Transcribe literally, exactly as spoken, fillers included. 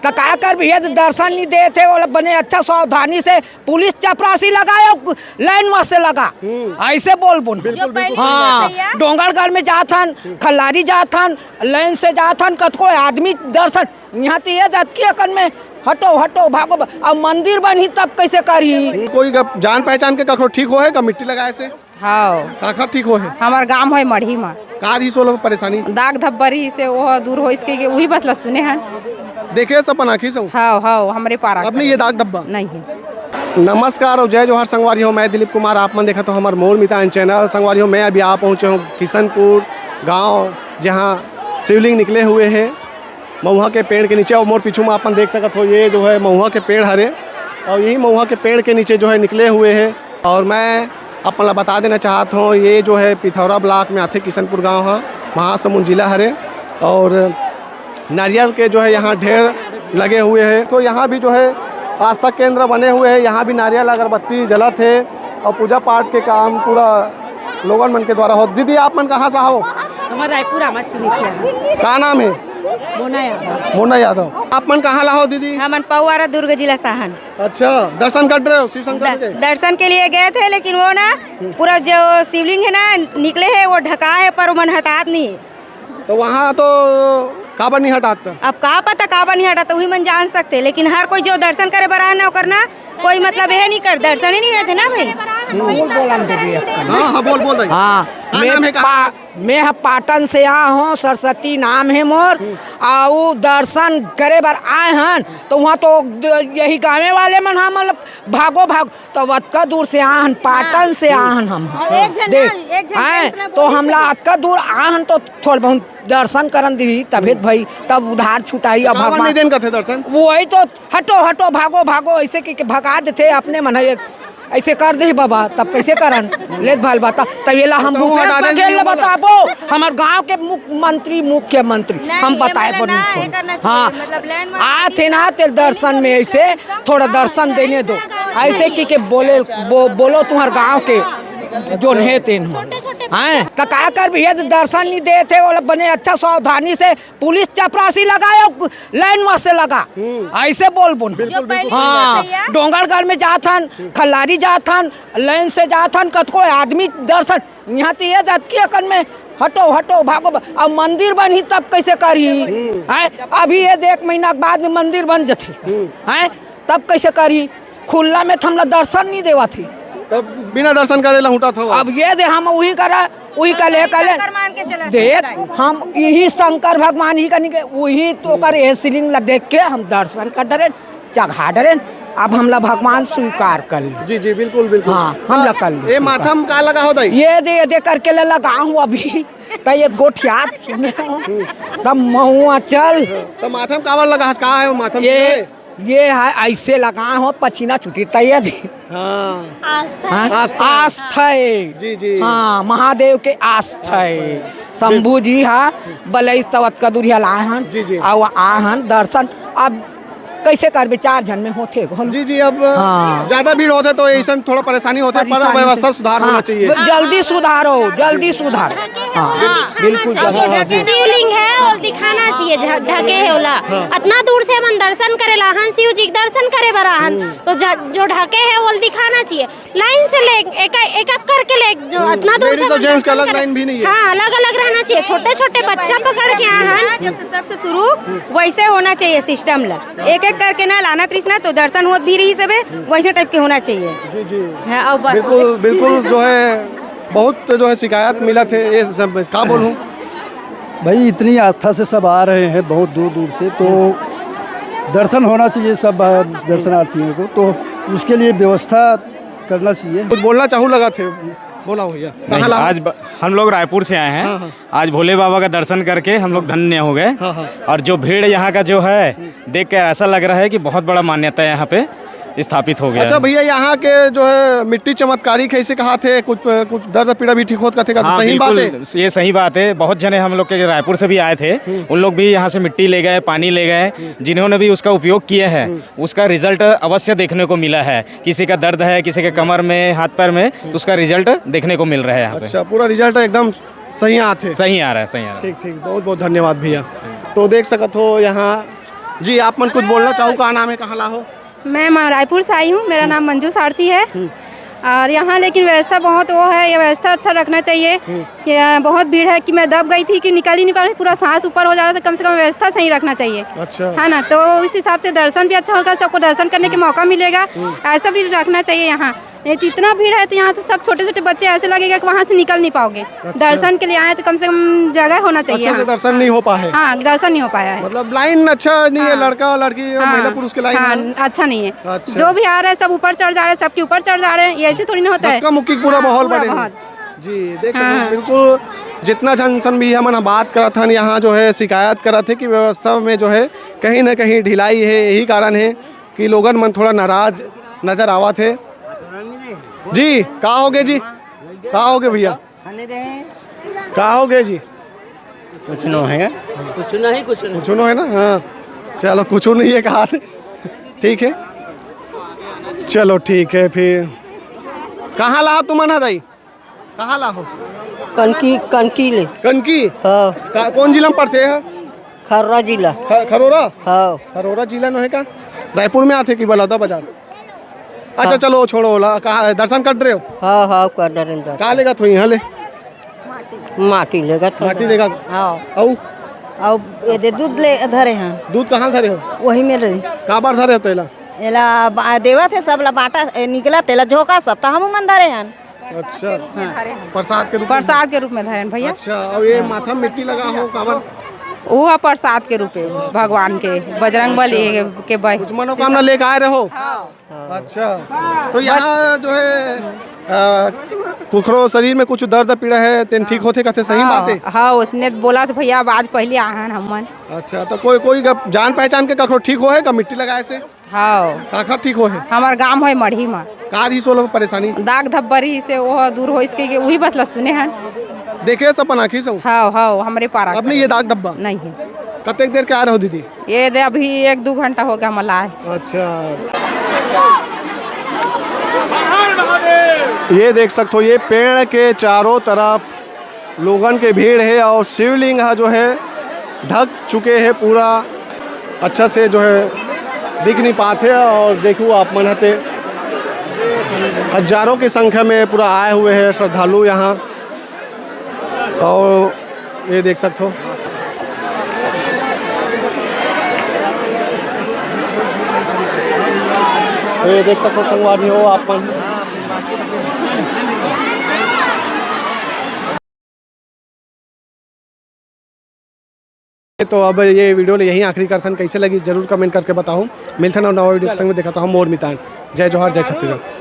त का कर भैया, दर्शन नहीं देत हे, ओला बने अच्छा सावधानी से पुलिस चपरासी लगाए अउ लाइन में से लगा। हम्म। ऐसे बोल बोल। बिल्कुल, बिल्कुल सही हाँ, बात है। डोंगरगढ़ में जात हन, खल्लारी जात हन, लाइन से जात हन, कतको आदमी दर्शन, यहाँ तो ये जात की अकन में हटो, हटो, भागो, अब मंदिर बनही तब कैसे करही? कोई ग-, जान पहचान के कखरो ठीक होहे का मिट्टी लगाए से? हाँ। काखर ठीक होहे? हमार गांव होय मढ़ी मा। का रहिस ओला परेशानी? दाग धब्बा रहिस हे, वो दूर होइस के, के उही बस ला सुने हन। देखे से अपन आँखी से? हाँ, हाँ, हमरे पारा अपने के। ये दाग धब्बा? नहीं है। नमस्कार अउ जय जोहार संगवारी हो, मैं दिलीप कुमार, आप मन देखत हो हमर मोर मितान चैनल। संगवारी हो, मैं अभी आ पहुँचे हूँ किशनपुर गांव, जहां शिवलिंग निकले हुए हैं महुआ के पेड़ के नीचे। अउ मोर पीछू में अपन देख सकत हो, ये जो है महुआ के पेड़ हरे, अउ यही महुआ के पेड़ के नीचे जो है निकले हुए हैं। अउ मैं अपन ला बता देना चाहत हूँ, ये जो है पिथौरा ब्लॉक में आथे, किशनपुर गांव है, महासमुंद जिला हरे। अउ नारियल के जो है यहाँ ढेर लगे हुए हैं। तो यहाँ भी जो है आस्था केंद्र बने हुए हैं, यहाँ भी नारियल अगरबत्ती जलत है अउ पूजा पाठ के काम पूरा लोगन मन के द्वारा होत। दीदी, आप मन कहाँ से हो? हमर रायपुर, हमर सिनी से है। का नाम है? मोना यादव। मोना यादव। आप मन कहाँ ला हो दीदी? हमन पौवारा, दुर्ग जिला से हन। अच्छा, दर्शन कर रहे हो शिव शंकर द-, के? दर्शन के लिए गए थे, लेकिन वो ना पूरा जो शिवलिंग है ना निकले है, वो ढका है, पर वो मन हटात नहीं। तो वहाँ तो काबर नहीं हटात? अब का पता काबर नहीं हटात, वही मन जान सकते, लेकिन हर कोई जो दर्शन करे बर आए ना, ओकर ना कोई मतलब यह नहीं कर, दर्शन ही नहीं होते ना भाई। हाँ, हाँ, बोल, बोल रही। हाँ, का मैं नाम है, कहाँ पा-, मैं ह पाटन से आ हूँ, सरस्वती नाम है मोर। अउ दर्शन करे बर आए हन, तो वहाँ तो द-, यही गाँवे वाले मन, हाँ, मतलब भागो, भागो, तो अतका दूर से आहन, पाटन से आहन हम। अउ एक झन देख, ना, एक झन हैं, तो हमला अतका दूर आहन तो थोड़ा बहुत दर्शन करन दी, तभे त भई, तब उधार छुटाई। अब काबर भगवान नहीं देन कथे दर्शन? वही तो, हटो, हटो, भागो, भागो, ऐसे के, के भगा देथे अपने मन, ये ऐसे कर दे बाबा, तब कैसे करन? ले भल बता, तब ये ला हम तो भूपेश बघेल ला बताबो, हमर गांव के मुख्यमंत्री, मुख्यमंत्री, नहीं, हम बताए पर नहीं छोड़। हाँ, आथे ना तेल दर्शन में ऐसे थोड़ा दर्शन देने दो। ऐसे की के बोले, बो-, बोलो तुम्हार गांव के जोन हे तेन। हैं? त का कर भैया, दर्शन नहीं देत हे, ओला बने अच्छा सावधानी से पुलिस चपरासी लगाए, लाइन में से लगा। ऐसे बोल बोल। बिल्कुल, बिल्कुल सही बात है। हाँ, डोंगरगढ़ में जात हन, खल्लारी जात हन, लाइन से जात हन, कतको आदमी दर्शन, यहाँ तो ये जात की अकन में हटो, हटो, भागो, अब मंदिर बनही तब कैसे करही? हैं? अभी ये दे एक महीना के बाद में मंदिर बन जथे। हैं? तब कैसे करही? खुल्ला में त हमला दर्शन नहीं देवत ही। तब बिना दर्शन करे लहुटत हो। अब ये दे हम उही करा, उही कले, कले। शंकर मान के चला देख, सकता है। हम यही शंकर भगवान ही कनी के, उही तो ओकर ये शिवलिंग ला देख के हम दर्शन कर डरेन, चघा डरेन। अब हमला भगवान स्वीकार कर ले। जी, जी, बिल्कुल, बिल्कुल। हाँ, हमला कर ले ये स्वीकार। माथा में का लगा हो दाई? ये दे, ये दे करके ले लगा हूँ अभी। त ये गोठियात सुने हो। तब महुआ चल। त माथा में काबर लगा हस? का है वो माथा में? ये, ये है, ऐसे लगा हो, पसीना छूटी, त ये दे। हाँ। आस्था। हाँ? आस्था। आस्था है। जी, जी। हाँ, महादेव के आस्था है। आस्था है। शंभू जी हा बलई तवत कदुरिया लाए हन। जी, जी। अउ आहन दर्शन। अब कैसे करबे, चार झन में होथे घलो। जी, जी, अब हाँ। ज्यादा भीड़ होथे तो ऐसन थोड़ा परेशानी होथे, पर परेशानी व्यवस्था होथे। सुधार होना हाँ, चाहिए। ब-, जल्दी सुधारो, जल्दी सुधारो। हाँ, हाँ, बिल्कुल हाँ, जगह हाँ, होथे। शिवलिंग है, ओला दिखाना चाहिए, ढ-, ढके है ओला। हाँ। अतना दूर से हमन दर्शन करे ला आहन, शिव जी के दर्शन करे बर आहन, हम्म। तो ज-, जो ढके है, ओला दिखाना चाहिए। लाइन से ले, एक, एक, एक करके ले, जो हम्म। अतना दूर से लेडीज और जेंट्स का अलग दर्शन लाइन भी नहीं है। हाँ, अलग-अलग रहना चाहिए। छोटे-छोटे बच्चा पकड़ के आहन। जब से सबसे शुरू वैसे होना चाहिए सिस्टम ला। एक-एक करके ना लाना तृष्णा तो दर्शन होत भी रही सबे, वैसे टाइप के होना चाहिए। जी, जी। हाँ, अउ बस। बिल्कुल, बिल्कुल जो है, बहुत जो है शिकायत मिलत हे, ये सब का बोलूँ? भाई, इतनी आस्था से सब आ रहे हैं बहुत दूर-दूर से, तो दर्शन होना चाहिए सब, आ, दर्शनार्थियों को, तो उसके लिए व्यवस्था करना चाहिए। कुछ बोलना चाहू लगा थे, बोला भैया। नहीं, कहाँ ला? आज ब-, हम लोग रायपुर से आए हैं। हाँ, हाँ। आज भोले बाबा का दर्शन करके हम लोग धन्य हो गए। हाँ, हाँ। और जो भीड़ यहाँ का जो है, देख के ऐसा लग रहा है कि बहुत बड़ा मान्यता है यहाँ पे स्थापित हो गया अच्छा है। भैया, यहाँ के जो है मिट्टी चमत्कारी कैसे कहा थे, कुछ, कुछ दर्द पीड़ा भी ठीक होत कथे का, तो हाँ, सही बात है? बिल्कुल, ये सही बात है। बहुत जने हम लोग के रायपुर से भी आए थे, हम्म। उन लोग भी यहाँ से मिट्टी ले गए, पानी ले गए, हम्म। जिन्होंने भी उसका उपयोग किया है, हम्म। उसका रिजल्ट अवश्य देखने को मिला है। किसी का दर्द है, किसी के कमर में, हाथ पैर में, हम्म। तो उसका रिजल्ट देखने को मिल रहा है यहाँ पे। अच्छा, पूरा रिजल्ट एकदम सही आथे। सही आ रहा है, सही आ रहा है। ठीक, ठीक, बहुत, बहुत धन्यवाद भैया। तो देख सकत हो यहाँ जी, आप मन कुछ बोलना चाहो, का नाम है, कहाँ ला हो? मैं मा-, रायपुर से आई हूँ, मेरा नाम मंजू सारथी है। हम्म। और यहाँ लेकिन व्यवस्था बहुत वो है, ये व्यवस्था अच्छा रखना चाहिए। हम्म। कि, अ, बहुत भीड़ है कि मैं दब गई थी कि निकल ही नहीं पा रही, पूरा सांस ऊपर हो जा रहा था, कम से कम व्यवस्था सही रखना चाहिए। अच्छा। है ना, तो इस हिसाब से दर्शन भी अच्छा होगा, सबको दर्शन करने के मौका मिलेगा, हम्म। ऐसा भी रखना चाहिए यहाँ। नहीं तो इतना भीड़ है तो यहाँ तो सब छोटे छोटे बच्चे ऐसे लगेगा कि वहाँ से निकल नहीं पाओगे। अच्छा। दर्शन के लिए आए तो कम से कम जगह होना चाहिए। अच्छा से यहाँ दर्शन नहीं हो पाए है। हाँ, दर्शन नहीं हो पाया है। मतलब लाइन अच्छा नहीं है, हाँ। लड़का लड़की, हाँ, महिला पुरुष के लाइन हाँ, है। अच्छा नहीं है। अच्छा। जो भी आ रहा है सब ऊपर चढ़ जा रहे हैं, सबके ऊपर चढ़ जा रहे हैं, ये ऐसे थोड़ी ना होता है। धक्का मुक्की पूरा हाँ, माहौल पूरा बने। बहुत। जी, देख सकते हैं, हाँ। बिल्कुल जितना झन सन भी हमन ह बात करत हन, यहाँ जो है शिकायत करत है कि व्यवस्था में जो है कहीं ना कहीं ढिलाई है, यही कारण है कि लोगन मन थोड़ा नाराज नजर आवत है। जी, का होगे जी? का होगे भैया? का होगे जी? कुछ नो है। कुछ नहीं, कुछ नहीं। कुछ नो है ना? हाँ, चलो, कुछ नहीं है कहा। ठीक है, चलो ठीक है फिर। कहाँ ला तुमन ह दाई? कहाँ ला हो? कनकी, कनकी ले। कनकी? हाँ। का, कौन जिला में पड़थे ह? खर्रा जिला। ख-, खरोरा? हाँ। खरोरा जिला नो है का? रायपुर में आथे कि बलौदा बाजार? अच्छा, हाँ। चलो, छोड़ो ओला। कहाँ दर्शन कर रहे हो? हाँ, हाँ, कर रहे हैं दर्शन। का लेगत हो यहाँ ले? माटी लेगत हो। माटी लेगत? हाँ। अउ? अउ ये दे दूध ले धरे हैं। दूध कहाँ धरे हो? वही में रही। काबर धरे हो तेला? एला बा-, देवत है सब ला बांटा, ए, निकला तेला झोंका सब, तो हम मन धरे हैं। अच्छा। हाँ। प्रसाद के रूप में? प्रसाद के रूप में धरे हैं भैया। अच्छा, और ये माथा में मिट्टी लगा हो, काबर? वो है प्रसाद के रूप में भगवान के, बजरंग बली अच्छा। के, के ब-, कुछ मनोकामना लेके आए रहो? हाँ। अच्छा, तो यहाँ जो है, अ, कुखरो शरीर में कुछ दर्द पीड़ा है, तेन ठीक होथे कहथे, सही हाँ, बात है? हाँ, उसने बोला था भैया, अब आज पहले आहन हमन। अच्छा, तो कोई, कोई गप-, जान पहचान के कखरो ठीक हो है का मिट्टी लगाए से? हाँ। काखर ठीक हो है? हमार गांव है मढ़ी में। का रही सोलो परेशानी? दाग धब्बा रही से वो दूर होइस के, के वही बतला सुने हन। देखे सब अपन आँखी से? हाँ, हाँ, हमरे पारा अब नहीं ये दाग धब्बा? नहीं है। कतेक देर के आ रहे हो दीदी? ये दे अभी एक दो घंटा हो गया हम लाए। अच्छा। ये देख सकते हो, ये पेड़ के चारों तरफ लोगन के भीड़ है और शिवलिंग ह जो है ढक चुके है पूरा, अच्छा से जो है दिख नहीं पाते। और देखो आप मन हते हजारों की संख्या में पूरा आए हुए हैं श्रद्धालु यहाँ। और ये देख सकते हो, ये देख सकते हो संगवारी हो आप मन। तो अब ये वीडियो ले यहीं आखिरी करथन। कैसे लगी जरूर कमेंट करके बताओ। मिलथन और नवा वीडियो के संग में, देखत रहो मोर मितान। जय जोहार, जय छत्तीसगढ़।